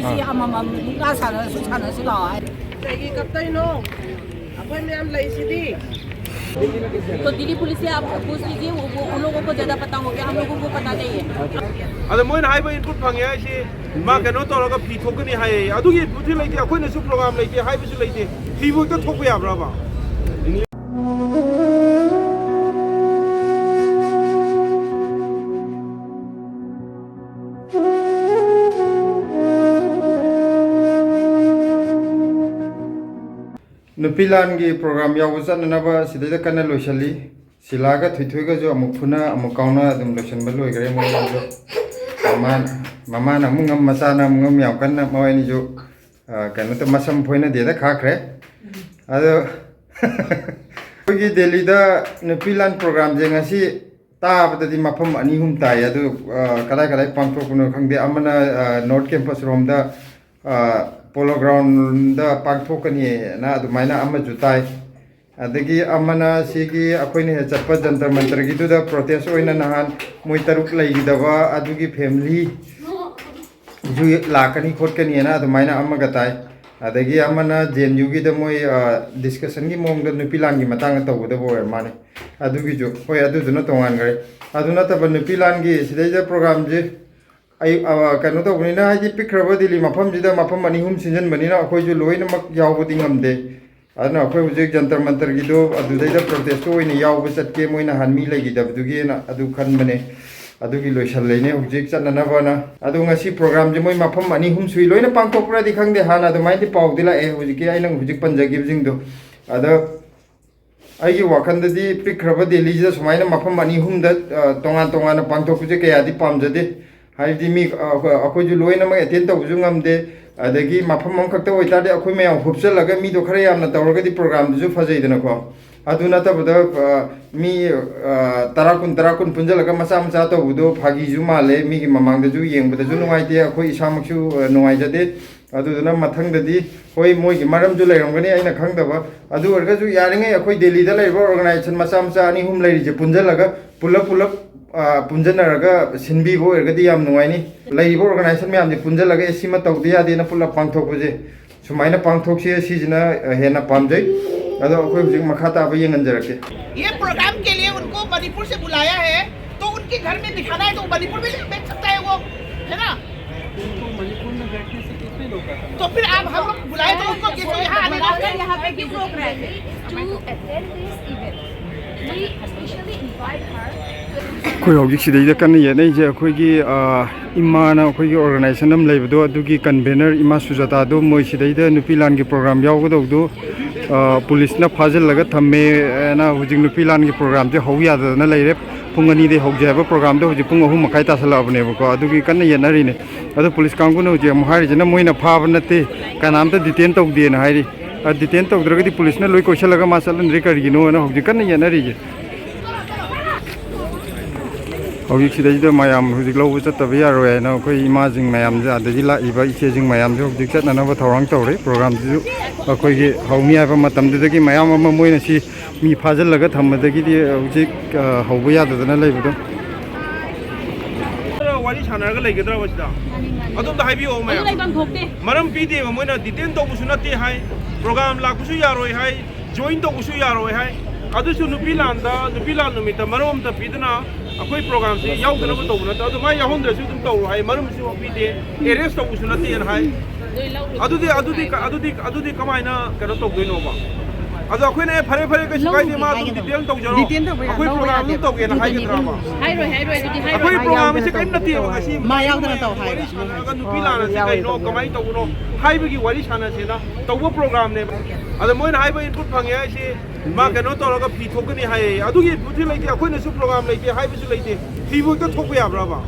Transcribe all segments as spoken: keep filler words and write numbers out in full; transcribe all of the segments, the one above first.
ꯁꯤ ꯑꯃꯃꯝ ꯃꯨꯛꯅꯥ ꯁꯥꯟꯅꯔꯁꯨ ꯁꯥꯟꯅꯔꯁꯨ ꯂꯥꯛꯑꯣ ꯍꯥꯏ꯫ ꯀꯩꯒꯤ ꯀꯞꯇꯣꯏꯅꯣ? ꯑꯩꯈꯣꯏ ꯃꯌꯥꯝ ꯂꯩꯁꯤꯗꯤ꯫ तो दिल्ली पुलिस से आप पूछ लीजिए, वो, वो उन लोगों को ज़्यादा पता होगा, हम लोगों को पता नहीं है। ꯑꯗꯣ ꯃꯣꯏꯅ ꯍꯥꯏꯕ ꯏꯟꯄꯨꯠ ꯐꯪꯉꯦ ꯍꯥꯏꯁꯤ, ꯃꯥ ꯀꯩꯅꯣ ꯇꯧꯔꯒ ꯐꯤ ꯊꯣꯛꯀꯅꯤ ꯍꯥꯏꯌꯦ꯫ ꯑꯗꯨꯒꯤ ꯏꯟꯄꯨꯠꯁꯨ ꯂꯩꯇꯦ, ꯑꯩꯈꯣꯏꯅꯁꯨ ꯄ꯭ꯔꯣꯒ꯭ꯔꯥꯝ ꯂꯩꯇꯦ ꯍꯥꯏꯕꯁꯨ ꯂꯩꯇꯦ꯫ ꯐꯤꯕꯨ ꯍꯦꯛꯇ ꯊꯣꯛꯄ ꯌꯥꯕ꯭ꯔꯕ? ꯅꯨꯄꯤ ꯂꯥꯟꯒꯤ ꯄ꯭ꯔꯣꯒ꯭ꯔꯥꯝ ꯌꯥꯎꯕ ꯆꯠꯅꯅꯕ ꯁꯤꯗꯩꯗ ꯀꯟꯅ ꯂꯣꯏꯁꯤꯜꯂꯤ꯫ ꯁꯤꯂꯥꯒ ꯊꯣꯏꯊꯣꯏꯒꯁꯨ ꯑꯃꯨꯛ ꯐꯨꯅ ꯑꯃꯨꯛ ꯀꯥꯎꯅ ꯑꯗꯨꯝ ꯂꯣꯏꯁꯤꯟꯕ ꯂꯣꯏꯈ꯭ꯔꯦ ꯃꯣꯏ ꯑꯅꯤꯁꯨ꯫ ꯃꯃꯥꯅ, ꯃꯃꯥꯅ ꯑꯃꯨꯛ ꯉꯝ, ꯃꯆꯥꯅ ꯑꯃꯨꯛ ꯉꯝ ꯌꯥꯝ ꯀꯟꯅ ꯃꯣꯏ ꯑꯅꯤꯁꯨ, ꯑ, ꯀꯩꯅꯣ ꯇꯧ, ꯃꯁꯝ ꯐꯣꯏꯅꯗꯦꯗ ꯈꯥꯛꯈ꯭ꯔꯦ꯫ ꯑꯗꯣ ꯑꯩꯈꯣꯏꯒꯤ ꯗꯦꯜꯂꯤꯗ ꯅꯨꯄꯤ ꯂꯥꯟ ꯄ꯭ꯔꯣꯒ꯭ꯔꯥꯝꯁꯦ ꯉꯁꯤ ꯇꯥꯕꯗꯗꯤ ꯃꯐꯝ ꯑꯅꯤ ꯑꯍꯨꯝ ꯇꯥꯏ꯫ ꯑꯗꯨ, ꯑ, ꯀꯗꯥꯏ ꯀꯗꯥꯏ ꯄꯥꯡꯊꯣꯛꯄꯅꯣ ꯈꯪꯗꯦ꯫ ꯑꯃꯅ, ꯑ, ꯅꯣꯔꯠ ꯀꯦꯝꯄꯁ ꯔꯣꯝꯗ, ꯑ, ꯄꯣꯂꯣ ꯒ꯭ꯔꯥꯎꯟꯗ ꯄꯥꯡꯊꯣꯛꯀꯅꯤꯅ ꯑꯗꯨꯃꯥꯏꯅ ꯑꯃꯁꯨ ꯇꯥꯏ꯫ ꯑꯗꯒꯤ ꯑꯃꯅ ꯁꯤꯒꯤ ꯑꯩꯈꯣꯏꯅ ꯍꯦꯛ ꯆꯠꯄ ꯖꯟꯇꯔ ꯃꯟꯇꯔꯒꯤꯗꯨꯗ ꯄ꯭ꯔꯣꯇꯦꯁ ꯑꯣꯏꯅ ꯅꯍꯥꯟ ꯃꯣꯏ ꯇꯔꯨꯛ ꯂꯩꯈꯤꯗꯕ ꯑꯗꯨꯒꯤ ꯐꯦꯃꯤꯂꯤ ꯁꯨ ꯂꯥꯛꯀꯅꯤ ꯈꯣꯠꯀꯅꯤꯅ ꯑꯗꯨꯃꯥꯏꯅ ꯑꯃꯒ ꯇꯥꯏ꯫ ꯑꯗꯒꯤ ꯑꯃꯅ ꯖꯦ ꯑꯦꯟ ꯌꯨꯒꯤꯗ ꯃꯣꯏ, ꯑ, ꯗꯤꯁꯀꯁꯟꯒꯤ ꯃꯑꯣꯡꯗ ꯅꯨꯄꯤ ꯂꯥꯟꯒꯤ ꯃꯇꯥꯡꯗ ꯇꯧꯒꯗꯕ ꯑꯣꯏꯔ ꯃꯥꯜꯂꯦ꯫ ꯑꯗꯨꯒꯤꯁꯨ, ꯍꯣꯏ, ꯑꯗꯨꯗꯨꯅ ꯇꯣꯉꯥꯟꯈ꯭ꯔꯦ꯫ ꯑꯗꯨ ꯅꯠꯇꯕ ꯅꯨꯄꯤ ꯂꯥꯟꯒꯤ ꯁꯤꯗꯩꯗ ꯄ꯭ꯔꯣꯒ꯭ꯔꯥꯝꯁꯦ ꯑꯩ, ꯑ, ꯀꯩꯅꯣ ꯇꯧꯕꯅꯤꯅ, ꯍꯥꯏꯗꯤ ꯄꯤꯛꯈ꯭ꯔꯕ ꯗꯤꯜꯂꯤ ꯃꯐꯝꯁꯤꯗ ꯃꯐꯝ ꯑꯅꯤ ꯑꯍꯨꯝ ꯁꯤꯟꯖꯟꯕꯅꯤꯅ ꯑꯩꯈꯣꯏꯁꯨ ꯂꯣꯏꯅꯃꯛ ꯌꯥꯎꯕꯗꯤ ꯉꯝꯗꯦ꯫ ꯑꯗꯨꯅ ꯑꯩꯈꯣꯏ ꯍꯧꯖꯤꯛ ꯖꯟꯇꯔ ꯃꯟꯇꯔꯒꯤꯗꯣ ꯑꯗꯨꯗꯩꯗ ꯄ꯭ꯔꯣꯇꯦꯁꯇ ꯑꯣꯏꯅ ꯌꯥꯎꯕ ꯆꯠꯀꯦ, ꯃꯣꯏ ꯅꯍꯥꯟ ꯃꯤ ꯂꯩꯈꯤꯗꯕꯗꯨꯒꯤꯅ ꯑꯗꯨ ꯈꯟꯕꯅꯦ꯫ ꯑꯗꯨꯒꯤ ꯂꯣꯏꯁꯜꯂꯤꯅꯦ ꯍꯧꯖꯤꯛ ꯆꯠꯅꯅꯕꯅ꯫ ꯑꯗꯣ ꯉꯁꯤ ꯄ꯭ꯔꯣꯒ꯭ꯔꯥꯝꯁꯦ ꯃꯣꯏ ꯃꯐꯝ ꯑꯅꯤ ꯑꯍꯨꯝ ꯁꯨꯏ, ꯂꯣꯏꯅ ꯄꯥꯡꯊꯣꯛꯄ꯭ꯔꯗꯤ ꯈꯪꯗꯦ, ꯍꯥꯟꯅ ꯑꯗꯨꯃꯥꯏꯅꯗꯤ ꯄꯥꯎꯗꯤ ꯂꯥꯛꯑꯦ꯫ ꯍꯧꯖꯤꯛꯀꯤ ꯑꯩꯅ ꯍꯧꯖꯤꯛ ꯄꯟꯖꯈꯤꯕꯁꯤꯡꯗꯣ꯫ ꯑꯗ ꯑꯩꯒꯤ ꯋꯥꯈꯜꯗꯗꯤ ꯄꯤꯛꯈ꯭ꯔꯕ ꯗꯦꯜꯂꯤꯁꯤꯗ ꯁꯨꯃꯥꯏꯅ ꯃꯐꯝ ꯑꯅꯤ ꯑꯍꯨꯝꯗ, ꯑ, ꯇꯣꯉꯥꯟ ꯇꯣꯉꯥꯟꯅ ꯄꯥꯡꯊꯣꯛꯄꯁꯦ ꯀꯌꯥꯗꯤ ꯄꯥꯝꯖꯗꯦ꯫ ꯍꯥꯏꯕꯗꯤ ꯃꯤ, ꯑ, ꯑꯩꯈꯣꯏꯁꯨ ꯂꯣꯏꯅꯃꯛ ꯑꯦꯇꯦꯟ ꯇꯧꯕꯁꯨ ꯉꯝꯗꯦ꯫ ꯑꯗꯒꯤ ꯃꯐꯝ ꯑꯃꯈꯛꯇ ꯑꯣꯏꯇꯥꯔꯗꯤ ꯑꯩꯈꯣꯏ ꯃꯌꯥꯝ ꯍꯨꯞꯆꯜꯂꯒ ꯃꯤꯗꯣ ꯈꯔ ꯌꯥꯝꯅ ꯇꯧꯔꯒꯗꯤ ꯄ꯭ꯔꯣꯒ꯭ꯔꯥꯝꯗꯨꯁꯨ ꯐꯖꯩꯗꯅꯀꯣ꯫ ꯑꯗꯨ ꯅꯠꯇꯕꯗ, ꯑ, ꯃꯤ, ꯑ, ꯇꯔꯥ ꯀꯨꯟ, ꯇꯔꯥ ꯀꯨꯟ ꯄꯨꯟꯁꯤꯜꯂꯒ ꯃꯆꯥ ꯃꯆꯥ ꯇꯧꯕꯗꯣ ꯐꯥꯒꯤꯁꯨ ꯃꯥꯜꯂꯦ, ꯃꯤꯒꯤ ꯃꯃꯥꯡꯗꯁꯨ ꯌꯦꯡꯕꯗꯁꯨ ꯅꯨꯡꯉꯥꯏꯇꯦ, ꯑꯩꯈꯣꯏ ꯏꯁꯥꯃꯛꯁꯨ, ꯑ, ꯅꯨꯡꯉꯥꯏꯖꯗꯦ꯫ ꯑꯗꯨꯗꯨꯅ ꯃꯊꯪꯗꯗꯤ, ꯍꯣꯏ, ꯃꯣꯏꯒꯤ ꯃꯔꯝꯁꯨ ꯂꯩꯔꯝꯒꯅꯤ ꯑꯩꯅ ꯈꯪꯗꯕ, ꯑꯗꯨ ꯑꯣꯏꯔꯒꯁꯨ ꯌꯥꯔꯤꯉꯩ ꯑꯩꯈꯣꯏ ꯗꯦꯜꯂꯤꯗ ꯂꯩꯔꯤꯕ ꯑꯣꯔꯒꯅꯥꯏꯖꯦꯁꯟ ꯃꯆꯥ ꯃꯆꯥ ꯑꯅꯤ ꯑꯍꯨꯝ ꯂꯩꯔꯤꯁꯦ ꯄꯨꯟꯁꯤꯜꯂꯒ ꯄꯨꯂꯞ ꯄꯨꯂꯞ ꯑ, ꯄꯨꯟꯖꯟꯅꯔꯒ ꯁꯤꯟꯕꯤꯕ ꯑꯣꯏꯔꯒꯗꯤ ꯌꯥꯝ ꯅꯨꯡꯉꯥꯏꯅꯤ꯫ ꯂꯩꯔꯤꯕ organization ꯃꯌꯥꯝꯁꯦ ꯄꯨꯟꯖꯜꯂꯒ, "ꯑꯦ, ꯁꯤꯃ ꯇꯧꯗ ꯌꯥꯗꯦꯅ" ꯄꯨꯂꯞ ꯄꯥꯡꯊꯣꯛꯄꯁꯦ, ꯁꯨꯃꯥꯏꯅ ꯄꯥꯡꯊꯣꯛꯁꯤ, ꯁꯤꯁꯤꯅ, ꯑ, ꯍꯦꯟꯅ ꯄꯥꯝꯖꯩ꯫ ꯑꯗꯣ ꯑꯩꯈꯣꯏ ꯍꯧꯖꯤꯛ ꯃꯈꯥ ꯇꯥꯕ ꯌꯦꯡꯍꯟꯖꯔꯛꯀꯦ꯫ ये प्रोग्राम के लिए उनको मणिपुर से बुलाया है, तो उनके घर में बिठाना है, तो मणिपुर में भी बैठ सकता है वो, है ना? उनको मणिपुर में बैठने से कितने लोग आते हैं? तो फिर आप हम लोग बुलाए तो उनको कैसे यहाँ आने का? यहाँ पे क्यों रोक रहे थे? To attend this event, we specially invite her. ꯑꯩꯈꯣꯏ ꯍꯧꯖꯤꯛ ꯁꯤꯗꯩꯗ ꯀꯟꯅ ꯌꯦꯠꯅꯩꯁꯦ ꯑꯩꯈꯣꯏꯒꯤ, ꯑ, ꯏꯃꯥꯅ ꯑꯩꯈꯣꯏꯒꯤ organization ꯑꯃ ꯂꯩꯕꯗꯣ, ꯑꯗꯨꯒꯤ convener ꯏꯃꯥ ꯁꯨꯖꯥꯇꯥꯗꯣ, ꯃꯣꯏ ꯁꯤꯗꯩꯗ ꯅꯨꯄꯤ ꯂꯥꯟꯒꯤ program ꯌꯥꯎꯒꯗꯧꯗꯣ, ꯑ, ꯄꯨꯂꯤꯁꯅ ꯐꯥꯖꯤꯜꯂꯒ ꯊꯝꯃꯦꯅ ꯍꯧꯖꯤꯛ ꯅꯨꯄꯤ ꯂꯥꯟꯒꯤ programꯁꯦ ꯍꯧ ꯌꯥꯗꯗꯅ ꯂꯩꯔꯦ꯫ ꯄꯨꯡ ꯑꯅꯤꯗꯩ ꯍꯧꯖꯦ ꯍꯥꯏꯕ programꯗꯣ ꯍꯧꯖꯤꯛ ꯄꯨꯡ ꯑꯍꯨꯝ ꯃꯈꯥꯏ ꯇꯥꯁꯜꯂꯛꯑꯕꯅꯦꯕꯀꯣ, ꯑꯗꯨꯒꯤ ꯀꯟꯅ ꯌꯦꯠꯅꯔꯤꯅꯦ꯫ ꯑꯗꯣ ꯄꯨꯂꯤꯁ ꯀꯥꯡꯕꯨꯅ ꯍꯧꯖꯤꯛ ꯑꯃꯨꯛ ꯍꯥꯏꯔꯤꯁꯤꯅ ꯃꯣꯏꯅ ꯐꯥꯕ ꯅꯠꯇꯦ, ꯀꯅꯥꯝꯇ detain ꯇꯧꯗꯦꯅ ꯍꯥꯏꯔꯤ꯫ ꯑ, detain ꯇꯧꯗ꯭ꯔꯒꯗꯤ ꯄꯨꯂꯤꯁꯅ ꯂꯣꯏ ꯀꯣꯏꯁꯜꯂꯒ ꯃꯥ ꯆꯠꯍꯟꯗ꯭ꯔꯤ ꯀꯔꯤꯒꯤꯅꯣꯅ ꯍꯧꯖꯤꯛ ꯀꯟꯅ ꯌꯦꯠꯅꯔꯤꯁꯦ꯫ ꯍꯧꯖꯤꯛ ꯁꯤꯗꯩꯁꯤꯗ ꯃꯌꯥꯝ ꯍꯧꯖꯤꯛ ꯂꯧꯕ ꯆꯠꯇꯕ ꯌꯥꯔꯣꯏ ꯍꯥꯏꯅ ꯑꯩꯈꯣꯏ ꯏꯃꯥꯁꯤꯡ ꯃꯌꯥꯝꯁꯦ, ꯑꯗꯒꯤ ꯂꯥꯛꯏꯕ ꯏꯆꯦꯁꯤꯡ ꯃꯌꯥꯝꯁꯦ ꯍꯧꯖꯤꯛ ꯆꯠꯅꯅꯕ ꯊꯧꯔꯥꯡ ꯇꯧꯔꯤ꯫ Programꯁꯤꯁꯨ ꯑꯩꯈꯣꯏꯒꯤ ꯍꯧꯅꯤ ꯍꯥꯏꯕ ꯃꯇꯝꯗꯨꯗꯒꯤ ꯃꯌꯥꯝ ꯑꯃ ꯃꯣꯏꯅ ꯁꯤ ꯃꯤ ꯐꯥꯖꯤꯜꯂꯒ ꯊꯝꯕꯗꯒꯤꯗꯤ ꯍꯧꯖꯤꯛ, ꯑ, ꯍꯧꯕ ꯌꯥꯗꯗꯅ ꯂꯩꯕꯗꯣ꯫ ꯋꯥꯔꯤ ꯁꯥꯟꯅꯔꯒ ꯂꯩꯒꯗ꯭ꯔꯕ ꯁꯤꯗ? ꯑꯗꯣꯝꯗ ꯍꯥꯏꯕꯤꯌꯣ ꯃꯌꯥꯝ꯫ ꯑꯗꯨ ꯂꯩꯐꯝ ꯊꯣꯛꯇꯦ꯫ ꯃꯔꯝ ꯄꯤꯗꯦꯕ, ꯃꯣꯏꯅ detain ꯇꯧꯕꯁꯨ ꯅꯠꯇꯦ ꯍꯥꯏ, program ꯂꯥꯛꯄꯁꯨ ꯌꯥꯔꯣꯏ ꯍꯥꯏ, join ꯇꯧꯕꯁꯨ ꯌꯥꯔꯣꯏ ꯍꯥꯏ꯫ ꯑꯗꯨꯁꯨ ꯅꯨꯄꯤ ꯂꯥꯟꯗ, ꯅꯨꯄꯤ ꯂꯥꯟ ꯅꯨꯃꯤꯠꯇ ꯃꯔꯣꯜ ꯑꯝꯇ ꯄꯤꯗꯅ ꯑꯩꯈꯣꯏ programꯁꯤ ꯌꯥꯎꯗꯅꯕ ꯇꯧꯕ ꯅꯠꯇ꯭ꯔꯣ? ꯑꯗꯨ ꯃꯥ ꯌꯥꯎꯍꯟꯗ꯭ꯔꯁꯨ ꯑꯗꯨꯝ ꯇꯧꯔꯣ ꯍꯥꯏ, ꯃꯔꯝꯁꯨ ꯄꯤꯗꯦ, arrest ꯇꯧꯕꯁꯨ ꯅꯠꯇꯦꯅ ꯍꯥꯏ꯫ ꯑꯗꯨꯗꯤ, ꯑꯗꯨꯗꯤ, ꯑꯗꯨꯗꯤ, ꯑꯗꯨꯗꯤ ꯀꯃꯥꯏꯅ ꯀꯩꯅꯣ ꯇꯧꯗꯣꯏꯅꯣꯕ? ꯑꯗꯣ ꯑꯩꯈꯣꯏꯅ, "ꯑꯦ, ꯐꯔꯦ, ꯐꯔꯦ, ꯀꯩꯁꯨ ꯀꯥꯏꯗꯦ, ꯃꯥ ꯑꯗꯨꯝ detain ꯇꯧꯖꯔꯣ, ꯑꯩꯈꯣꯏ program ꯑꯗꯨꯝ ꯇꯧꯒꯦꯅ" ꯍꯥꯏꯒꯗ꯭ꯔꯕ? ꯍꯥꯏꯔꯣꯏ, ꯍꯥꯏꯔꯣꯏ, ꯑꯗꯨꯗꯤ ꯍꯥꯏꯔꯣꯏ꯫ ꯑꯩꯈꯣꯏ program ꯑꯁꯤ ꯀꯔꯤꯝ ꯅꯠꯇꯦꯕ, ꯉꯁꯤ ꯃꯥ ꯌꯥꯎꯗꯅ ꯇꯧ ꯍꯥꯏꯕ꯫ ꯋꯥꯔꯤ ꯁꯥꯟꯅꯔꯒ ꯅꯨꯄꯤ ꯂꯥꯟ ꯑꯁꯤ ꯀꯩꯅꯣ, ꯀꯃꯥꯏꯅ ꯇꯧꯕꯅꯣ ꯍꯥꯏꯕꯒꯤ ꯋꯥꯔꯤ ꯁꯥꯟꯅꯁꯦꯅ ꯇꯧꯕ programꯅꯦꯕ꯫ ꯑꯗ ꯃꯣꯏꯅ ꯍꯥꯏꯕ input ꯐꯪꯉꯦ ꯍꯥꯏꯁꯦ, ꯃꯥ ꯀꯩꯅꯣ ꯇꯧꯔꯒ ꯐꯤ ꯊꯣꯛꯀꯅꯤ ꯍꯥꯏꯌꯦ꯫ ꯑꯗꯨꯒꯤ inputꯁꯨ ꯂꯩꯇꯦ, ꯑꯩꯈꯣꯏꯅꯁꯨ program ꯂꯩꯇꯦ ꯍꯥꯏꯕꯁꯨ ꯂꯩꯇꯦ꯫ ꯐꯤꯕꯨ ꯍꯦꯛꯇ ꯊꯣꯛꯄ ꯌꯥꯕ꯭ꯔꯕ?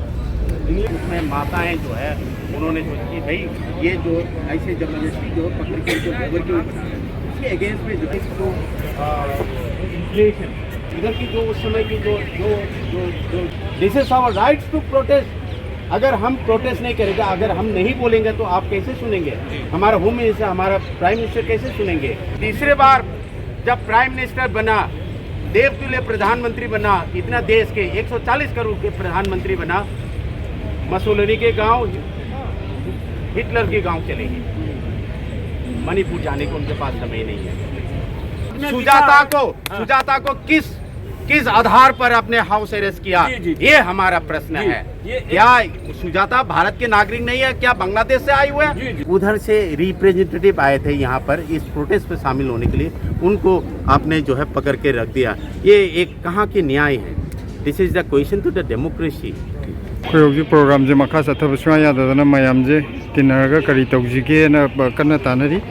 उसमें माताएं जो है, उन्होंने जो कि भाई, ये जो ऐसे जबरदस्ती जो पकड़ के जो गोबर के ऊपर, इसके against में जो है, तो, आ, इन्फ्लेशन, इधर की जो उस समय की जो, जो, जो, जो, this is our rights to protest। अगर हम प्रोटेस्ट नहीं करेंगे, अगर हम नहीं बोलेंगे, तो आप कैसे सुनेंगे? हमारा होम मिनिस्टर, हमारा प्राइम मिनिस्टर कैसे सुनेंगे? तीसरे बार जब प्राइम मिनिस्टर बना, देवतुल्य प्रधानमंत्री बना, इतना देश के एक सौ चालीस करोड़ के प्रधानमंत्री बना, मसोलिनी के गांव, हिटलर के गांव चले गए। मणिपुर जाने को उनके पास समय नहीं है। सुजाता को, सुजाता को किस किस आधार पर आपने हाउस अरेस्ट किया? जी, जी, जी। ये हमारा प्रश्न है। क्या सुजाता भारत के नागरिक नहीं है? क्या बांग्लादेश से आए हुए हैं? जी, जी। उधर से रिप्रेजेंटेटिव आए थे यहाँ पर इस प्रोटेस्ट में शामिल होने के लिए, उनको आपने जो है पकड़ के रख दिया। ये एक कहाँ के न्याय है? This is the question to the democracy. ꯑꯩꯈꯣꯏ ꯍꯧꯖꯤꯛ ꯄ꯭ꯔꯣꯒ꯭ꯔꯥꯝꯁꯦ ꯃꯈꯥ ꯆꯠꯊꯕ ꯁꯨꯡꯌꯥ ꯌꯥꯗꯗꯅ ꯃꯌꯥꯝꯁꯦ ꯇꯤꯟꯅꯔꯒ ꯀꯔꯤ ꯇꯧꯁꯤꯒꯦꯅ ꯀꯟꯅ ꯇꯥꯟꯅꯔꯤ꯫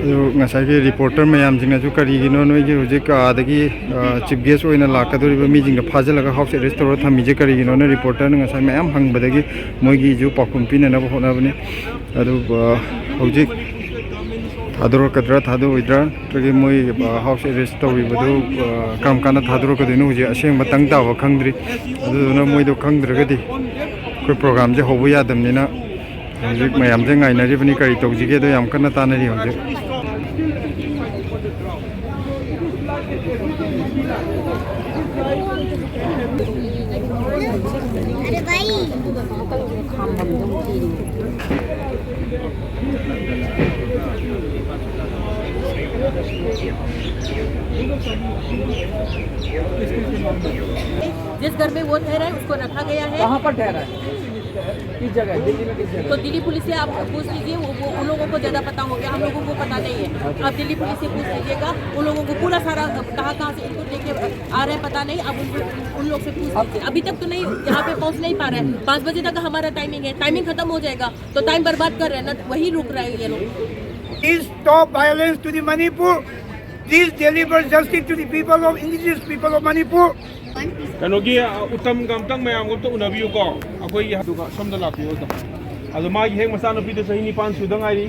ꯑꯗꯨ ꯉꯁꯥꯏꯒꯤ ꯔꯤꯄꯣꯔꯇꯔ ꯃꯌꯥꯝꯁꯤꯡꯅꯁꯨ ꯀꯔꯤꯒꯤꯅꯣ ꯅꯣꯏꯒꯤ ꯍꯧꯖꯤꯛ ꯑꯥꯗꯒꯤ ꯆꯤꯐ ꯒꯦꯁ ꯑꯣꯏꯅ ꯂꯥꯛꯀꯗꯧꯔꯤꯕ ꯃꯤꯁꯤꯡꯗꯣ ꯐꯥꯖꯤꯜꯂꯒ ꯍꯥꯎꯁ ꯑꯦꯔꯦꯁ ꯇꯧꯔ ꯊꯝꯃꯤꯁꯦ ꯀꯔꯤꯒꯤꯅꯣꯅ ꯔꯤꯄꯣꯔꯇꯔꯅ ꯉꯁꯥꯏ ꯃꯌꯥꯝ ꯍꯪꯕꯗꯒꯤ ꯃꯣꯏꯒꯤꯁꯨ ꯄꯥꯎꯈꯨꯝ ꯄꯤꯅꯅꯕ ꯍꯣꯠꯅꯕꯅꯤ꯫ ꯑꯗꯨꯒ ꯍꯧꯖꯤꯛ ꯊꯥꯗꯣꯔꯛꯀꯗ꯭ꯔꯥ ꯊꯥꯗꯣꯛꯑꯣꯏꯗ꯭ꯔꯥ, ꯅꯠꯇ꯭ꯔꯒ ꯃꯣꯏ ꯍꯥꯎꯁ ꯑꯦꯔꯦꯁ ꯇꯧꯔꯤꯕꯗꯨ ꯀꯔꯝ ꯀꯥꯟꯗ ꯊꯥꯗꯣꯔꯛꯀꯗꯣꯏꯅꯣ ꯍꯧꯖꯤꯛ ꯑꯁꯦꯡꯕ ꯇꯪ ꯇꯥꯕ ꯈꯪꯗ꯭ꯔꯤ꯫ ꯑꯗꯨꯗꯨꯅ ꯃꯣꯏꯗꯣ ꯈꯪꯗ꯭ꯔꯒꯗꯤ ꯑꯩꯈꯣꯏ ꯄ꯭ꯔꯣꯒ꯭ꯔꯥꯝꯁꯦ ꯍꯧꯕ ꯌꯥꯗꯕꯅꯤꯅ ꯍꯧꯖꯤꯛ ꯃꯌꯥꯝꯁꯦ ꯉꯥꯏꯅꯔꯤꯕꯅꯤ, ꯀꯔꯤ ꯇꯧꯁꯤꯒꯦꯗꯣ ꯌꯥꯝ ꯀꯟꯅ ꯇꯥꯟꯅꯔꯤ ꯍꯧꯖꯤꯛ꯫ जिस घर में वो ठहरा है, उसको रखा गया है। कहाँ पर ठहरा है? किस जगह? दिल्ली में किस जगह? तो दिल्ली पुलिस से आप पूछ लीजिए, वो, वो उन लोगों को ज़्यादा पता होगा, हम लोगों को पता नहीं है। आप दिल्ली पुलिस से पूछ लीजिएगा, उन लोगों को पूरा सारा कहाँ कहाँ से इनको लेके आ रहे हैं पता नहीं। अब उनको, उन लोग से पूछ लीजिए। अभी तक तो नहीं, यहाँ पे पहुँच नहीं पा रहे हैं। पाँच बजे तक हमारा टाइमिंग है, टाइमिंग खत्म हो जाएगा तो टाइम बर्बाद कर रहे हैं ना, वही रुक रहे हैं ये लोग। Please stop violence to the Manipur. Please deliver justice to the people of indigenous people of Manipur. ꯀꯩꯅꯣꯒꯤ ꯎꯇꯝꯒ ꯑꯝꯇꯪ ꯃꯌꯥꯝꯒ ꯑꯝꯇ ꯎꯅꯕꯤꯌꯨꯀꯣ꯫ ꯑꯩꯈꯣꯏꯒꯤ ꯑꯗꯨꯒ ꯁꯣꯝꯗ ꯂꯥꯛꯄꯤꯌꯨ ꯑꯝꯇ꯫ ꯑꯗꯣ ꯃꯥꯒꯤ ꯍꯦꯛ ꯃꯆꯥꯅꯨꯄꯤꯗꯣ ꯆꯍꯤ ꯅꯤꯄꯥꯟ ꯁꯨꯗ ꯉꯥꯏꯔꯤ꯫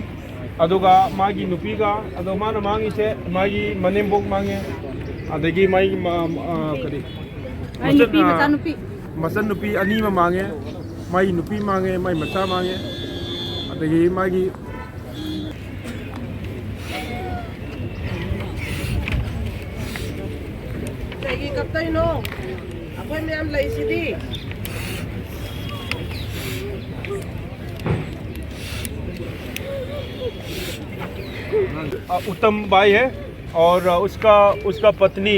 ꯑꯗꯨꯒ ꯃꯥꯒꯤ ꯅꯨꯄꯤꯒ, ꯑꯗꯣ ꯃꯥꯅ ꯃꯥꯡꯉꯤꯁꯦ ꯃꯥꯒꯤ ꯃꯅꯦꯝꯕꯣꯛ ꯃꯥꯡꯉꯦ, ꯑꯗꯒꯤ ꯃꯥꯒꯤ ꯃ-, ꯑ, ꯀꯔꯤ? ꯑꯩ ꯅꯨꯄꯤ ꯃꯆꯟ-, ꯑ, ꯃꯆꯟꯅꯨꯄꯤ ꯑꯅꯤ ꯑꯃ ꯃꯥꯡꯉꯦ, ꯃꯥꯒꯤ ꯅꯨꯄꯤ ꯃꯥꯡꯉꯦ, ꯃꯥꯒꯤ ꯃꯆꯥ ꯃꯥꯡꯉꯦ, ꯑꯗꯒꯤ ꯃꯥꯒꯤ ꯀꯩꯒꯤ ꯀꯞꯇꯣꯏꯅꯣ? ꯑꯩꯈꯣꯏ ꯃꯌꯥꯝ ꯂꯩꯁꯤꯗꯤ꯫ अ, उत्तम भाई है और, अ, उसका, उसका पत्नी